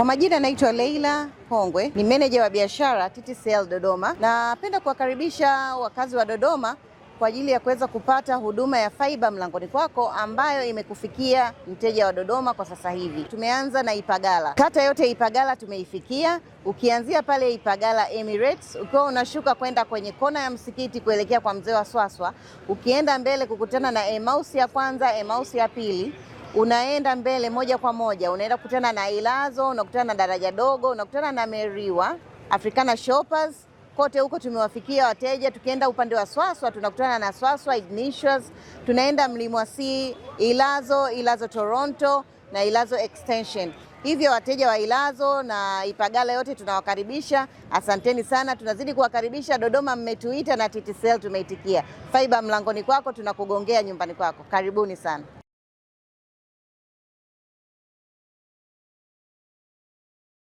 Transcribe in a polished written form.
Kwa majina naitwa Leila Pongwe, ni meneja wa biashara TTCL Dodoma. Napenda kuwakaribisha wakazi wa Dodoma kwa ajili ya kuweza kupata huduma ya faiba mlangoni kwako ambayo imekufikia mteja wa Dodoma kwa sasa hivi. Tumeanza na Ipagala, kata yote Ipagala tumeifikia, ukianzia pale Ipagala Emirates, ukiwa unashuka kwenda kwenye kona ya msikiti kuelekea kwa mzee wa Swaswa, ukienda mbele kukutana na Emausi ya kwanza, Emausi ya pili, unaenda mbele moja kwa moja unaenda kukutana na Ilazo, unakutana na daraja dogo, unakutana na Meriwa, Africana Shoppers. Kote huko tumewafikia wateja. Tukienda upande wa Swaswa tunakutana na Swaswa Ignatius, tunaenda Mlimwa C, Ilazo, Ilazo Toronto na Ilazo Extension. Hivyo wateja wa Ilazo na Ipagala yote tunawakaribisha, asanteni sana. Tunazidi kuwakaribisha Dodoma, mmetuita na TTCL tumeitikia. Faiba mlangoni kwako, tunakugongea nyumbani kwako. Karibuni sana.